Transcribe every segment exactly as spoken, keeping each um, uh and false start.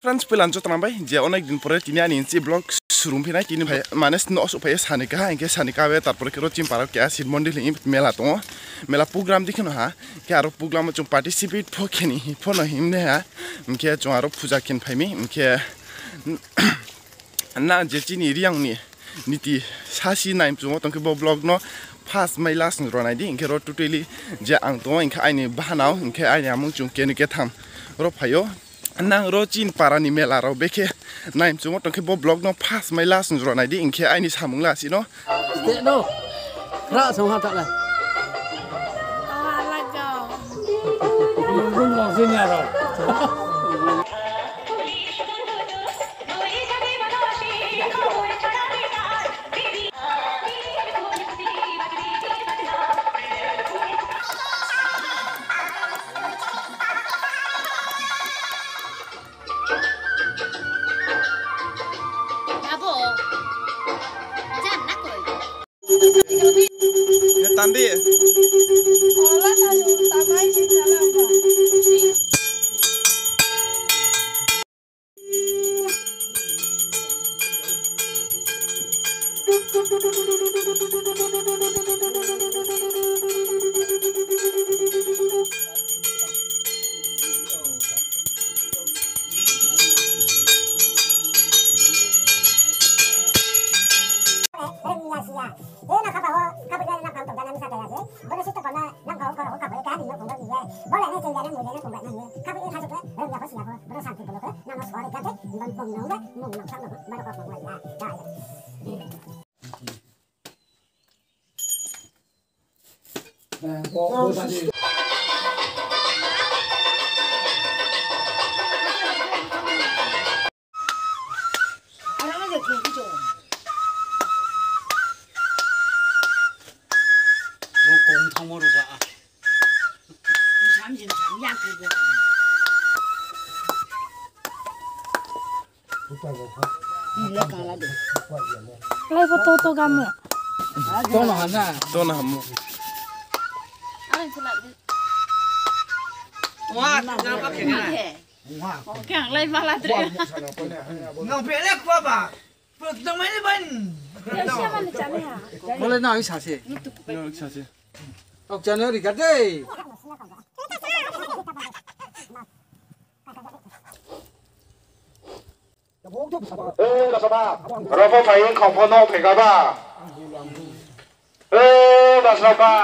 Friends, poila joto nang bai je onek din pore tini ani nchi vlog surum phi nai, tini phai mane no suh phai ye sani kaha, hing khe sani kaha be tarpore khe ro chini para wo keha Shiv Mondir hing mela tong ou. Mela program di khe no ha, hing khe aro program wo chung participate pho khe ni pho no himnai ha, hing khe chung aro puja khe phai mi, hing khe nang je chini Reang ni niti sasi nai mchung wo tong khe bo vlog no first mai last ni ro nai di, hing khe ro totally je ang tong ou, hing khe aini bahanao, hing khe aini amung chung keni ketham ro phai ou. Nang ro chini para ni mela rao bekhe nai mchung wo tong khe bo vlog no first mai last ni ro nai di, hing khe aini samung la si no. Steh no. Khra song ha ta le. Rung rung sini aro. Abo. Jan na koi. Ye tandi. Lai pho to to gamo. To no hana. To no hamo. Khe ang lai ma la dre. Nang pele kua ba. Putong mai ni ban. Siya mani chami ha. Kole na sa se. Sa se. Ok, channel ri ka dei. E, Rasaba. Ro pho phai ye khong pho no phai ka ba. E, Rasaba.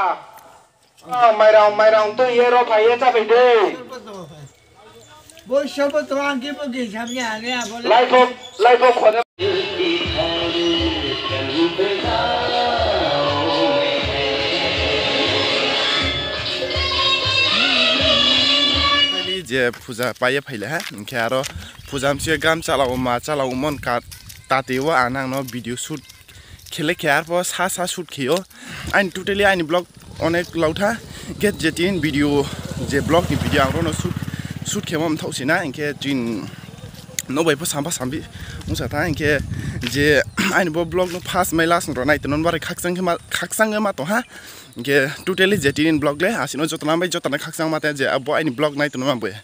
A, mairang, mairang tui ye ro phai ye chá phai dei. Bo sobo to ang khe bo khe samya ane abo le. Lai pho, lai pho khone. Je puja pai ye phai le ha, hing khe aro puja msi gam chala o ma chala o mon ka tate o ang nang no video shoot khe le khe arpho sa sa shoot khe ou. Aini totally aini vlog onek lau tha. Hing khe je tin video, je vlog ni video ang ro no shoot, shoot khe mo mthaoh si na. Hing khe tin no bai pho sampha sambi ongsa tha. Hing khe je aini bo vlog no first mai last ro nai tongmo ni baoh ye khakchang khe ma, khakchang khe ma tong ha. Hing khe totally je tin vlog le asi no joto nang bai joto no khakchang ma tong je abo aini vlog nai tongmo ni baoh ye.